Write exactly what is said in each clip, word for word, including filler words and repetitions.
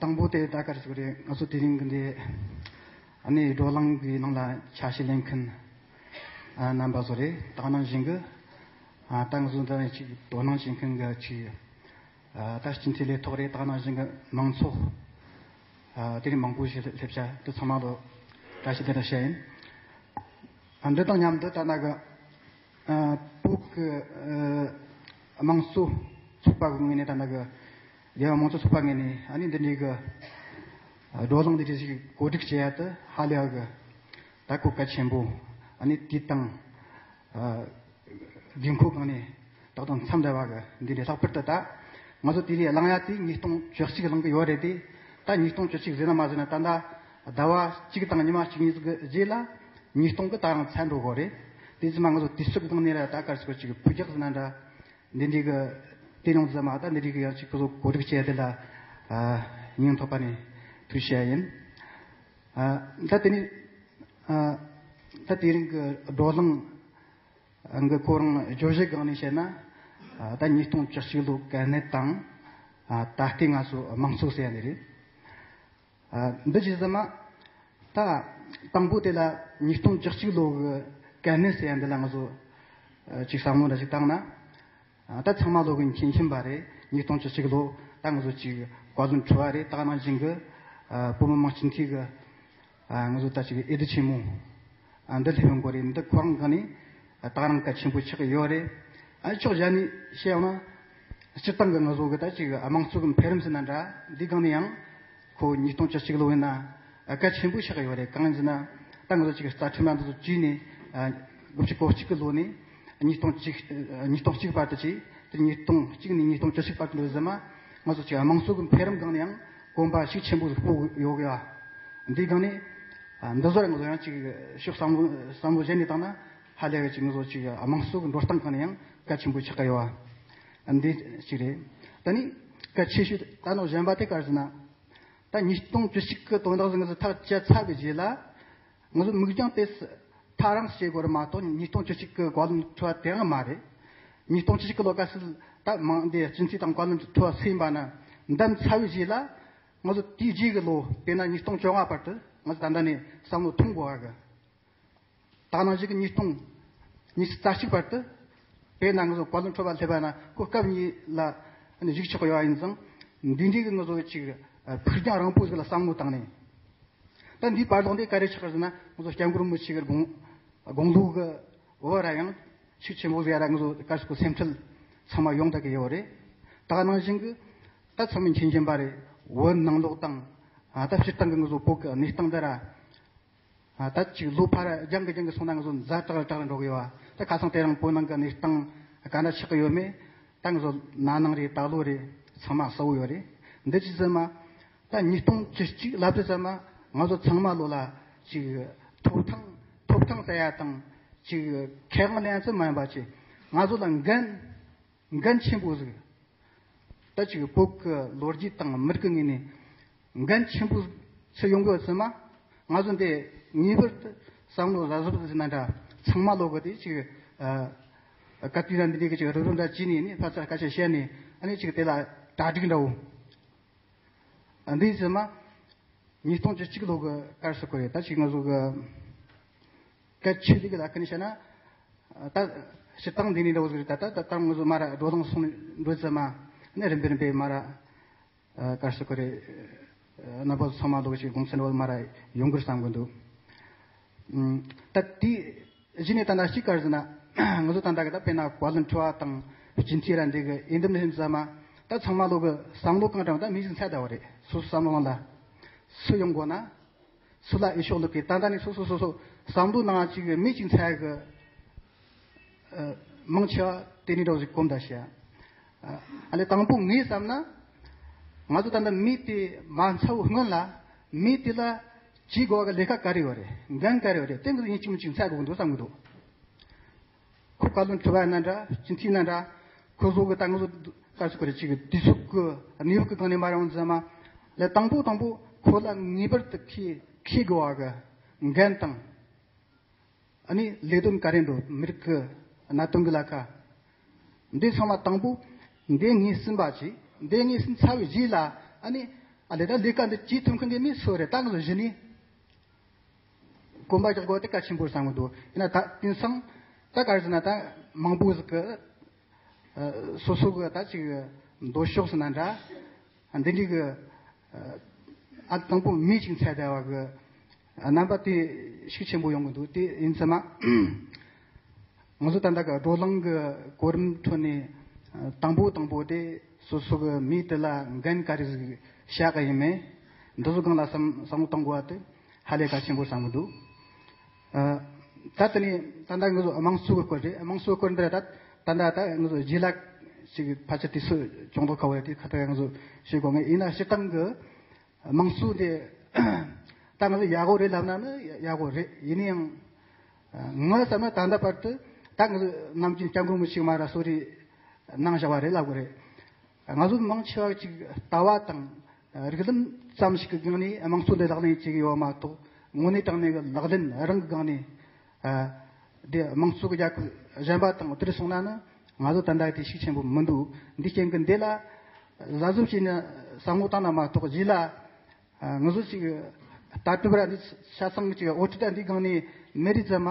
དང་པོ་དེ་ད་ག་རེ་ཟེར་དགོས་རེད། ང་ཚོ་དེ་རིང་གི་འདི་ཨ་ནི་བགྲོ་གླེང་གི་ནང་ལ་ཆ་ཤས་ལེན་མཁན་ཨ་རྣམ་པ་ཚོ་རེད། ད་ག་ནང་བཞིན་གི་ཨ་ད་ང་ཚོ་འདི་ནས་ཅིག་དོ་སྣང་བྱེད་མཁན་གི་ཅིག་ཨ་ད་སྤྱི་འཐུས་ལས་ཐོག་རེད། ད་ག་ནང་བཞིན་གི་མང་ཚོགས་ཨ་དེ་རིང་མང་པོ་ཞིག་སླེབས་བྱ་དེ་ཚང་མ་ལོ་བཀྲ་ཤིས་བདེ་ལེགས་ཞུ་ཡ་ཡིན། ཨ་འདི་དང་མཉམ་དུ་ད་ལྟ་གི་ཨ་བོད་ཀྱི་ཨ་དམངས་གཙོ་ཚོགས་པ་གི་ངོས་ནས། ད་ལྟ་གི་རྒྱལ་བ་དམངས་གཙོ་ཚོགས་པ་ངོས་ནས་ཨ་ནི་འདི་འདྲའི་གི་ཨ་བགྲོ་གླེང་འདི་འདྲ་ཞིག་གོ་སྒྲིག་བྱེད་ཡ་དེ་ཧ་ལས་གི་ད་གོ་སྐབས་ཆེན་པོ། ཨ་ནི་དུས་དང་ཨ་དགོས་མཁོ་གང་ནས་ད་དུང་མཚམས་འདྲ་བ་གི་འདི་འདྲའི། ལྷག་པར་དུ་ད་ང་ཚོ་དེ་རིང་གླེང་ཡ་དེ་ཉིས་སྟོང་བཅུ་གཅིག་གླེང་གི་ཡོད་རེད་དེ། ད་ཉིས་སྟོང་བཅུ་གཅིག་ཟེར་ན་མ་ཟེར་ན་ད་ལྟ་ཟླ་བ་གཅིག་དང་ཉི་མ་གཅིག་གཉིས་ཀྱི་རྗེས་ལ་ཉིས་སྟོང་གི་ད་རང་ཚར་འགྲོ་གི་རེད། དེ་ཙམ་མ་ང་ཚོ་དུས་ཚོད་ཀྱི་སྟེང་ནས་ར་ད་ག་རེ་ཟེར་དགོས། ཅིག་འཕོ་རྒྱག་ཟེར་ན་འདྲ། འདི་འདྲའི་གི་དེ་ཡོང་ཙམ་མ་ད་འདི་འདྲའི་གི་ཡང་ཅིག་ཁོ་ཚོ་གོ་སྒྲིག་བྱས་དེ་ལ་ཨ་སྙིང་ཐག་པ་ནས་ཐུགས་རྗེ་ཆེ་ཡིན། ཨ་ད་དེ་ནི་ཨ་ད་དེ་རིང་གི་བགྲོ་གླེང་གི་ཁོ་རང་བརྗོད་གཞི་སྒང་ནས་བཤད་ན། ཨ་ད་ཉིས་སྟོང་བཅུ་གཅིག་ལོའི་གལ་གནད་དང་ཨ་ད་ལྟའི་ང་ཚོ་དམངས་གཙོ་ཟེར་ཡ་འདི་རེད། ཨ་འདི་ཇི་ཙམ་མ་ད་དང་པོ་དེ་ལ་ཉིས་སྟོང་བཅུ་གཅིག་ལོ་གི་གལ་གནད་ཟེར་ཡ་འདི་ལ་ང་ཚོ་ཨ་ཅིག་བསམ་བློ་འདྲ་ཞིག་བཏང་ན། ཨ་ད་ཚང་མ་ལོ་གི་མཁྱེན་མཁྱེན་པ་རེད། ཉིས་སྟོང་བཅུ་གཅིག་ལོ་ད་ང་ཚོ་ཅིག་བཀའ་བློན་ཁྲི་པ་རེད། ད་ག་ནང་བཞིན་གི་ཨ་བོད་མི་མང་སྤྱི་འཐུས་གི་ཨ་ང་ཚོ་ད་ཅིག་འོས་བསྡུ་ཆེན་མོ་ཨ་འདི་སླེབས་ཡོང་གི་རེད། འདི་ཁོ་རང་གི་ནས་ཨ་ད་ག་རང་གལ་ཆེན་པོ་ཆགས་ཀྱི་ཡོད་རེད། ཨ་ཕྱོགས་གཞན་ནས་བཤད་ཡོང་ན་སྤྱིར་བཏང་གི་ང་ཚོ་གི་ད་ཅིག་དམངས་གཙོ་གི་འཕེལ་རིམ་ཟེར་ན་འདྲ། འདི་སྒང་ནས་ཡང་ཁོ་ཉིས་སྟོང་བཅུ་གཅིག་ལོ་ཡིན་ན་ཨ་གལ་ཆེན་པོ་ཆགས་ཀྱི་ཡོད་རེད། གང་ཡིན་ཟེར་ན་ད་ང་ཚོ་ཅིག་རྩ་ཁྲིམས་ལ་འདི་ཚོ་བཅུས་ནས་ཨ་དགུ་བཅུ་གོ་གཅིག་གི་ལོ་ནས་ཉིས་སྟོང་གཅིག་ཨ་ཉིས་སྟོང་གཅིག་བར་དུ་ཅིག་དེ་ཉིས་སྟོང་གཅིག་ནས་ཉིས་སྟོང་བཅུ་གཅིག་བར་དུ་འགྲོ་ཟེར་མ། ང་ཚོ་ཅིག་དམངས་གཙོ་གི་འཕེལ་རིམ་སྒང་ནས་ཡང་གོམ་པ་ཤུགས་ཆེན་པོ་ཟིག་སྤོ་ཡོད་གི་ཡ། འདིའི་སྒང་ནས་ཨ་འདི་ཚོ་ར་ང་ཚོ་ཡང་ཅིག་ཕྱོགས་བསམ་བློ་བསམ་བློ་གཞན་ནས་བཏང་ན་ཧ་ལས་ཀྱི་ཅིག་ང་ཚོ་ཅིག་དམངས་གཙོ་གི་འགྲོ་སྟངས་སྒང་ནས་ཡང་གལ་ཆེན་པོ་ཆགས་ཀྱི་ཡོད་བ། འདི་གཅིག་རེད། ད་ནི་གལ་ཆེ་ཤོས་ད་ནོ་གཞན་པ་དེ་ག་རེ་ཟེར་ན། ད་ཉིས་སྟོང་བཅུ་གཅིག་གི་དོན་དག་ཟིག་ང་ཚོ་ཐག་བཅད་ཚར་བའི་རྗེས་ལ། ང་ཚོ་མིག་རྒྱང་དེ་ཐག་རིང་བྱེད་དགོས་རེད་མ་གཏོགས། ཉིས་སྟོང་བཅུ་གཅིག་གི་བཀའ་བློན་ཁྲི་པ་དེ་རང་མ་རེད། ཉིས་སྟོང་བཅུ་གཅིག་གི་ལོ་ག་ཚོད་ད་མང་འདི་སྤྱི་འཐུས་དང་བཀའ་བློན་ཁྲི་པ་སུ་ཡིན་པ་ན་འདེམས་ཚར་བའི་རྗེས་ལ། ང་ཚོ་དེའི་རྗེས་ཀྱི་ལོ་དཔེར་ན་ཉིས་སྟོང་བཅོ་ལྔ་བར་དུ་ང་ཚོ་ད་ལྟ་ནས་བསམ་བློ་ཐོངས་དགོས་པ་གི། ད་ནང་བཞིན་གྱི་ཉིས་སྟོང་ཉི་ཤུ་རྩ་གཅིག་བར་དུ་དཔེར་ན་ང་ཚོ་བཀའ་བློན་ཁྲི་པ་སླེབས་པ་ན་ཁོ་སྐབས་གཉིས་ལ་གཞུག་ཆོག་ཡོད་ཡིན་ཙང་། འདི་འདྲའི་གི་ང་ཚོ་ཅིག་ཕུགས་རྒྱང་རིང་པོ་ཟིག་ལ་བསམ་བློ་བཏང་ནས། ད་འདིའི་བར་ལོག་འདི་ག་རེ་ཆགས་ཟེར་ན། ང་ཚོ་སྐྱབས་མགོན་རིན་པོ་ཆེ་གི་དགུང་དགུང་ལོ་གི་འོག་ར་ཡང་ཤུགས་ཆེན་པོ་ཟིག་ར་ང་ཚོ་ག་ཟེར་གོ་སེམས་ཁྲལ་ཚང་མ་ཡོང་བསྡད་གི་ཡོད་རེད། ད་ག་ནང་བཞིན་གི་ད་ཚང་མས་མཁྱེན་མཁྱེན་པ་རེད། བོད་ནང་ལོགས་དང་ད་སྤྱིར་བཏང་གི་ང་ཚོ་བོད་གི་གནས་སྟངས་འདི་ར། ཨ་ད་ཅིག་ལོ་ཕར་རྒྱང་གི་རྒྱང་གི་སོང་ན་ང་ཚོ་ཛ་དྲག་དྲག་འགྲོ་གི་ཡོད་ཨ། ད་ཁ་སང་དེ་རིང་བོད་ནང་གི་གནས་སྟངས་ག་འདྲ་ཆགས་ཀྱི་ཡོད་མེད། ད་ང་ཚོ་ན་ནིང་རེད། ད་ལོ་རེད། ཚང་མ་གསལ་བོ་ཡོད་རེད། འདི་ཅི་ཟེར་ན། ད་ཉིས་སྟོང་བཅུ་གཅིག་ལབ་དུས་ཙམ་པ་ང་ཚོ་ཚང་མ་ལོ་ལ་ཅིག་ཐོབ་ཐང་ཐོབ་ཐང་ཟེར་ཡ་དང་ཅིག་ཁེ་དབང་ལེན་ཡ་ཙམ་མ་ཡིན་པ། ཅིག་ང་ཚོ་ལ་འགན་འགན་ཆེན་པོ་ཟིག་ད་ཅིག་བོད་ཀྱི་ལོ་རྒྱུས་དང་མི་རིགས་ཀྱི་ངོས་ནས་འགན་ཆེན་པོ་ཆེ་ཡོང་གི་ཡོད་ཟེར་ན། ང་ཚོ་འདི་ངེས་པར་དུ་བསམ་བློ་ར་ཟུབ་ཟིན་ན་འདྲ། ཚང་མ་ལོག་གི་དེ་ཅིག་ཨ་བཀའ་དྲིན་ར་འདི་འདྲའི་གི་ཅིག་རུབ་རུབ་འདྲ་བྱས་ནས་ནི་ཕར་ཚུར་སྐད་ཆ་བཤད་ནས། ཨ་ནི་ཅིག་དེ་ལ་གྲ་སྒྲིག་འདྲ་བོ། ཨ་འདི་ཟེར་ན་ཉིས་སྟོང་བཅུ་གཅིག་ལོ་གི་ག་རེ་ཟེར་དགོས་རེད། ད་ཅིག་ང་ཚོ་གི་སྐད་ཆ་འདི་གི་ལ་ཁ་ནས་བཤད་ན། ད་སྤྱིར་བཏང་འདི་ནས་འདྲ་བོ་ཟིག་རེད། ད་ད་ད་ང་ཚོ་མ་ར་བགྲོ་གླེང་སོང་འགྲོ་ཙམ་མ་ནི་རིམ་པས་རིམ་པས་མ་ར་ཨ་ག་རེ་ཟེར་དགོས་རེད། ཨ་རྣམ་པ་ཚོ་ཚང་མ་ལོག་ཅིག་དགོངས་ཚུལ་འདྲ་བོ་མ་ར་ཡོང་གི་རེད་བསམ་གི་འདུག་ཨུམ། ད་དེ་གཞི་ནས་ད་ལྟ་གཅིག་ག་རེ་ཟེར་ན། ང་ཚོ་ད་ལྟ་གི་ད་དཔེར་ན་བཀའ་བློན་ཁྲི་པ་དང་སྤྱི་འཐུས་ར་འདི་གི་འོས་འདེམས་ལྷན་ཚོགས་མ། ད་ཚང་མ་ལོག་གི་བསམ་བློ་གང་དྲངས་ད་མི་ཞིག་འཚོལ་བསྡད་པ་རེད། སོ་སོ་བསམ་བློ་ལ་སུ་ཡོང་དགོས་ན། སུ་ལ་འོས་ཤོག་བླུག་གི། ད་ལྟ་ནས་སོ་སོ་སོ་སོ་བསམ་བློ་ནང་ཅིག་མི་ཅིག་འཚོལ་གི། ཨ་མང་ཆེ་བ་དེ་ནས་འདྲ་བོ་ཞིག་གོམས་ད་ཤག་ཨ་ལས་དང་པོ་ངས་བསམ་ན། ང་ཚོ་ད་ལྟ་མི་དེ་མ་འཚོལ་བའི་སྔོན་ལ་མི་དེ་ལ་བྱེད་དགོས་པ་གི་ལས་ཀ་ག་རེ་ཡོད་རེད། འགན་ག་རེ་ཡོད་རེད། དེ་ང་ཚོ་ཡིན་གཅིག་མིན་གཅིག་འཚོལ་དགོས་ཀྱི་འདུག་བསམ་གི་འདུག་ཁོ་བཀའ་བློན་ཁྲི་པ་ཡིན་ན་འདྲ། སྤྱི་འཐུས་ཡིན་ན་འདྲ། ཁོ་ཚོ་གི་ད་ང་ཚོ་ག་རེ་ཟེར་དགོས་རེད། ཅིག་གི་དུས་ཚོད་ཀྱི་གནས་བབ་ཀྱི་སྒང་ནས་མར་ཡོང་ཙམ་མ། ལས་དང་པོ་དང་པོ་ཁོ་ལ་ངེས་པར་དུ་འཁྱེར་འཁྱེར་དགོས་པ་གི་འགན་དང་། ཨ་ནི་ལས་དོན་ག་རེ་འགྲོ། མི་རིགས་ཀྱི་གནད་དོན་གྱི་ལ་ཁ། འདི་ཚང་མ་དང་པོ་འདི་ངོས་ཟིན་པ་བྱས། འདི་ངོས་ཟིན་ཚར་བའི་རྗེས་ལ། ཨ་ནི་ཨ་ལས་ད་ལས་ཀ་འདི་བྱེད་ཐུབ་མཁན་དེ་མི་སུ་རེད། ད་ང་ཚོ་གཞི་ནས་གོམ་པ་རྒྱག་དགོས་དེ་གལ་ཆེན་པོ་བསམ་གི་འདུག་ཡིན་ན་ད་དེང་སང་ད་ག་རེ་ཟེར་ན། ད་མང་པོ་ཟིག་གི་ཨ་སོ་སོ་གི་ད་ཅིག་འདོད་ཕྱོགས་ཟེར་ན་འདྲ། འདི་འདྲའི་གི་ཨ་དང་པོ་མི་ཞིག་འཚོལ་བསྡད་པ་གི་རྣམ་པ་དེ་ཤུགས་ཆེན་པོ་ཡོང་གི་འདུག་དེ་ཡིན་ཙང་མ་ང་ཚོ་ད་ལྟ་གི་བགྲོ་གླེང་གི་གོ་རིམ་ཁྲོད་ནས་ཨ་དང་པོ་དང་པོ་དེ་སོ་སོ་གི་མི་དེ་ལ་འགན་ག་རེ་ཟིག་བཞག་གི་ཡིན་མེད། འདི་ཚོ་སྒང་ལ་བསམ་བསམ་བློ་གཏོང་དགོས་པ་དེ་ཧ་ལས་གལ་ཆེན་པོ་བསམ་གི་འདུག་ཨ་ད་དེ་ནས་ད་ལྟ་ང་ཚོ་དམངས་གཙོ་གི་སྐོར་རེད། དམངས་གཙོ་སྐོར་འདི་ད་ད་ལྟ་ད་ང་ཚོ་རྗེས་ལ་ཅིག་ཕལ་ཆེར་དུས་ཚོད་ཅུང་ཐོག་ཁ་བ་རེད། དེ་ཁ་ཐག་ང་ཚོ་ཞུ་དགོས་ངེས་ཡིན་ན། སྤྱིར་བཏང་གི་དམངས་གཙོ་དེ་ད་ང་ཚོ་ཡག་པོ་རེད་ལབ་ན་ནི་ཡག་པོ་རེད། ཡིན་ན་ཡང་ངོས་བསམ་ན་ད་ལྟ་བར་དུ་ད་ང་ཚོ་ནམ་རྒྱུན་སྐྱབས་མགོན་མི་ཞིག་མ་ར་སོ་རེ་གནང་བཞག་པ་རེད་ལབ་དགོས་རེད། ང་ཚོ་མང་ཆེ་བ་ཅིག་ལྟ་བ་དང་རིགས་ལམ་ཙམ་ཞིག་གི་སྒང་ནས་དམངས་གཙོ་འདི་ལག་ལེན་བྱེད་ཀྱི་ཡོད་མ་གཏོགས། དངོས་གནས་དྲང་གནས་ཀྱི་ལག་ལེན་རང་གི་སྒང་ནས་ཨ་འདི་དམངས་གཙོ་གི་རྒྱལ་ཁབ་གཞན་པ་དང་བསྡུར་སོང་ན་ནི་ང་ཚོ་ད་ལྟ་དེ་ཤུགས་ཆེན་པོ་མི་འདུག་འདི་རྐྱེན་གྱིས་འདི་ལ་གཟབ་གཟབ་བྱས་ནས་བསམ་བློ་བཏང་ན་མ་གཏོགས། རྗེས་ལ་ཨ་ང་ཚོ་ཅིག་ལྟ་གྲུབ་ར་འདི་ཆ་ཚང་ཅིག་འོ་ཁྲིད་ད་འདི་སྒང་ནས་མེད་རེད་ཙམ་མ།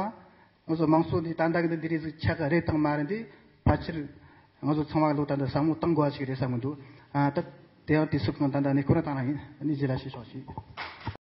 ང་ཚོ་དམངས་གཙོ་འདི་ད་ལྟ་གི་འདི་འདི་རེད་ཟིག་ཆགས་ཀྱི་རེད་དང་མ་རེད། འདི་ཕལ་ཆེར་ང་ཚོ་ཚང་མ་ལོ་ད་ལྟ་བསམ་བློ་གཏང་དགོས་པ་ཞིག་རེད་བསམ་གི་འདུག་ཨ་ད་དེ་ཡང་དུས་ཚོད་གང་ད་ལྟ་ནས་ཁོ་རང་བཏང་ན་ཡིན། ཨ་ནི་རྗེས་ལ་ཞུ་ཆོག་ཅིག